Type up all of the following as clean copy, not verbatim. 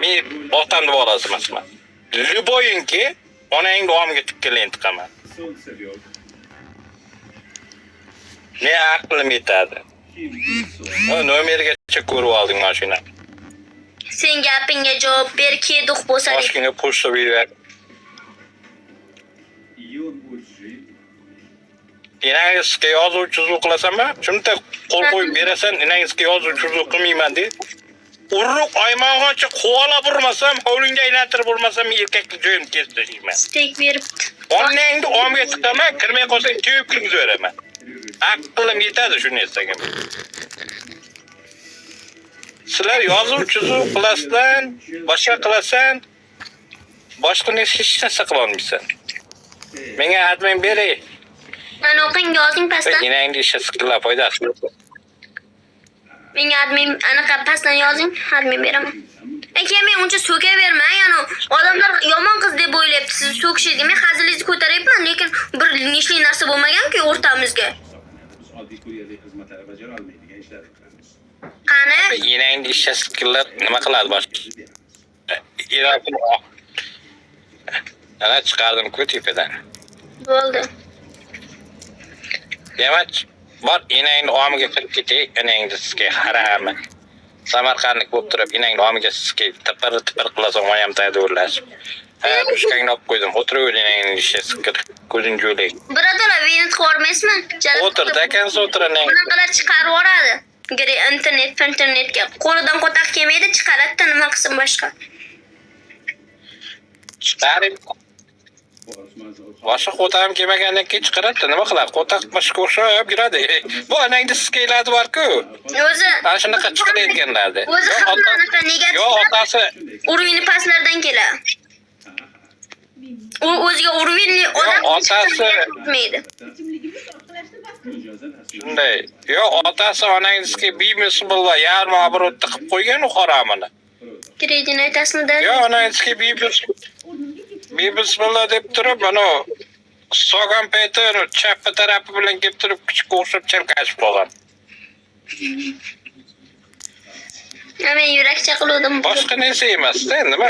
Men otamni bolasi emasman. Любойinki onangni omiga tikkalayın tiqaman. Ne aqlim yetadi. Nomergacha ko'rib olding mashina. Sen gapingga javob ber, keduq bo'lsa. Boshingga pochta berib. Enangizga yozuv chuzuv qilasanmi? Shunda qo'l qo'yib berasan, enangizga yozuv chuzuv qilmayman de. Urruq oymog'incha quvalab urmasam, hovlingga aylantirib urmasam, erkaklik joyimni kesib tashlayman. Stek beribdi. Onangni omga tiqaman, kirmay qolsang tevib kirgizib beraman. Aqlim yetadi shu narsaga. Sizlar yozuv chuzuv qilasizlar, boshqa qilasan, boshqa narsa hech narsa qila olmaysan. Menga admin beray. Mana o'qing, yozing pastdan. Enangni ishi siqillar foydasi yo'q. Menga admin anaqa pastdan yozing, admin beraman. Aka, men uncha so'kavermang, ya'ni odamlar yomon qiz deb o'ylayapti sizni so'kishingizga. Men hazilingizni ko'taryapman, lekin bir nishli narsa bo'lmagan-ku o'rtamizga. Qani? Enangni ishi siqillar nima qiladi boshqa? Ana chiqardim-ku tepadan. Bo'ldi. Demak, bor enangni omiga kirib ketay, enangni sizga harami. Samarqandlik bo'lib turib, enangni omiga sizga tipir tipir qilasan, oyam tagda o'rlashib. Ha, dushkangni olib qo'ydim. O'tiraver enangni ishi sikir, ko'zing jo'lay. Birodar, veni chiqarmaysizmi? O'tir, dakansa o'tir enang. Bunaqalar chiqarib yuboradi. Giri internet, internetga qo'lidan qo'taq kelmaydi, chiqaradi-da, nima qilsin boshqa. Chiqarib boshqa qo'tag'im kelmagandan keyin chiqaradi, nima qiladi? Qo'taq boshqa o'xshab yuradi. Bu anangni sizga bor-ku. O'zi Ana shunaqa chiqaradiganlardi. O'zi hamma anaqa negativ. Yo otasi Urvini pastlardan keladi. U o'ziga urvinli odam otasi tutmaydi. Shunday. Yo otasi onangizga bibismillah yarim oborotni qilib qo'ygan u haromini. Kreditni aytasizmi-da? Yo onangizga bibismillah deb turib, mana solgan payti chap tarafi bilan kelib turib kuchukka o'xshab chalkashib qolgan. Men yurakcha qiluvdim. Boshqa narsa emas-da, nima?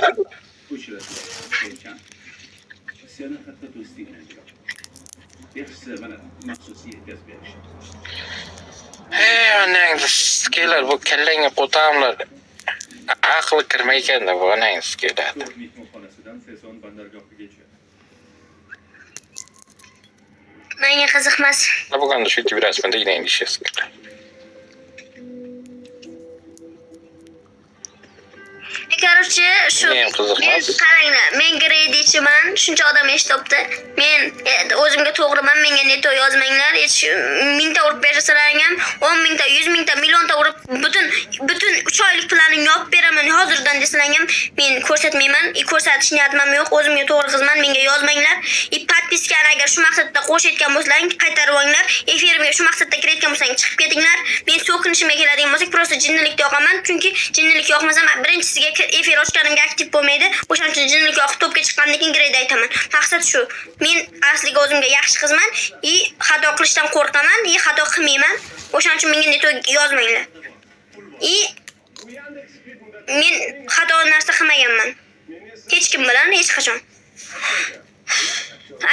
Hey, onangni kelar bu kallangga qo'tamlar. Aqli kirmay ekanda bu onangni keladi. Menga qiziqmas. Bugun shu yerda yurasizmi degan ish kelar. Короче, shu Men qiziqmas. Men qaranglar, men greydichiman, shuncha odam eshitibdi. Men o'zimga to'g'riman, menga neto yozmanglar. Hech mingta urib bersalaring ham 10 mingta, 100 mingta, millionta urib butun 3 oylik planimni yopib beraman hozirdan desalaring ham men ko'rsatmayman. Ko'rsatish niyatim ham yo'q. O'zimga to'g'ri qizman, menga yozmanglar. Podpiskani agar shu maqsadda qo'shayotgan bo'lsalaring, qaytarib olinglar. Efirimga shu maqsadda kirayotgan bo'lsang, chiqib ketinglar. Men so'kinishimga keladigan bo'lsak, prosta jinnilikda yoqaman, chunki jinnilik yoqmasam birinchisiga efir ochganimga aktiv bo'lmaydi. O'shaning uchun jinnilik yoqib to'pga chiqqandan keyin greyda aytaman. Maqsad shu. Men asliga o'zimga yaxshi qizman, xato qilishdan qo'rqaman, xato qilmayman. O'shaning uchun menga neto yozmanglar. Men xato narsa qilmaganman. Hech kim bilan hech qachon.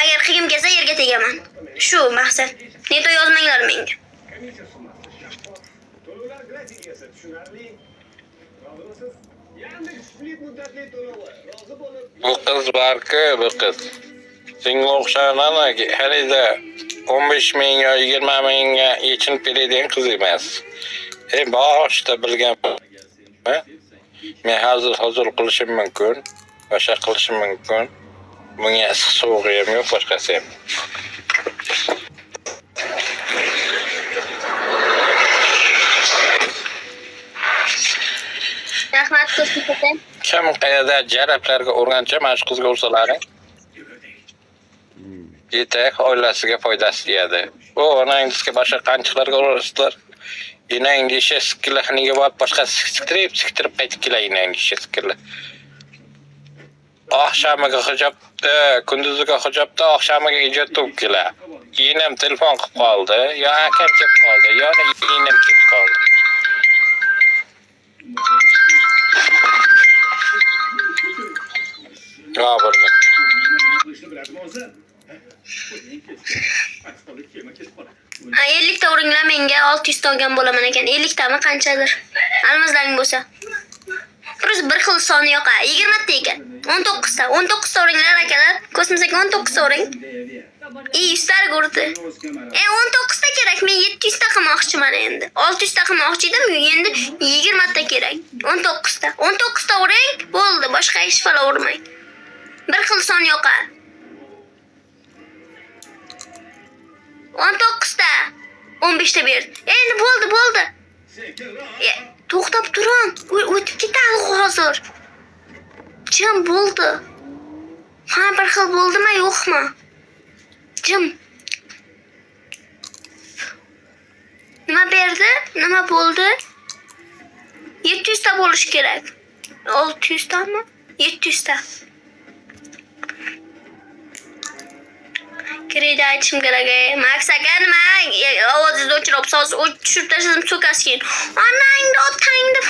Agar qilgim kelsa yerga tegaman. Shu maqsad. Neto yozmanglar menga. Bu qiz bor-ku, bu qiz. Senga o'xshagan halida 15 ming yo 20 mingga yechinib beradigan qiz emas. Boshida bilgan. Men hozir qilishim mumkin, boshqa qilishim mumkin. Bunga issiq sovug'i ham yo'q, boshqasi ham. Rahmat ko'rsatgan. Kim qayerda jarablarga urgancha mana shu qizga ursalaring. Yetak oilasiga foydasi tegadi. U onangizga boshqa qanchiqlarga urasizlar. Enangni ishi sikilahniga borib boshqa siktirib, siktirib qaytib keladi enangni ishi sikila. Oqshamiga hijobda, kunduziga hijobda, oqshamiga ijod to'p keladi. Enam telefon qilib qoldi, yo akam kelib qoldi, yo enam kelib qoldi. 50 ta uringlar menga, 600 ta olgan bo'laman ekan. 50 tami qanchadir? Almazlaring bo'lsa. Просто bir xil soni yo'q. 20 ta ekan. 19 ta. 19 ta uringlar, akalar. Kosmosga 19 ta uring. И 100 ta urdi. 19 ta kerak. Men 700 ta qilmoqchiman endi. 600 ta qilmoqchi edim, endi 20 ta kerak. 19 ta. 19 ta uring, bo'ldi. Boshqa hech balo urmang. Bir xil son yo'q. 19 ta. 15 ta berdi. Endi bo'ldi, bo'ldi. To'xtab turing. O'tib ketadi hozir. Jim, bo'ldi. Ha, bir xil bo'ldimi, yo'qmi? Jim. Nima berdi? Nima bo'ldi? 700 ta bo'lishi kerak. 600 tami? 700 ta. Kredi aytishim kerak. Max aka, nima? Ovozingizni o'chirib, soz tushirib tashladim, so'kasiz keyin. Onangni otangni.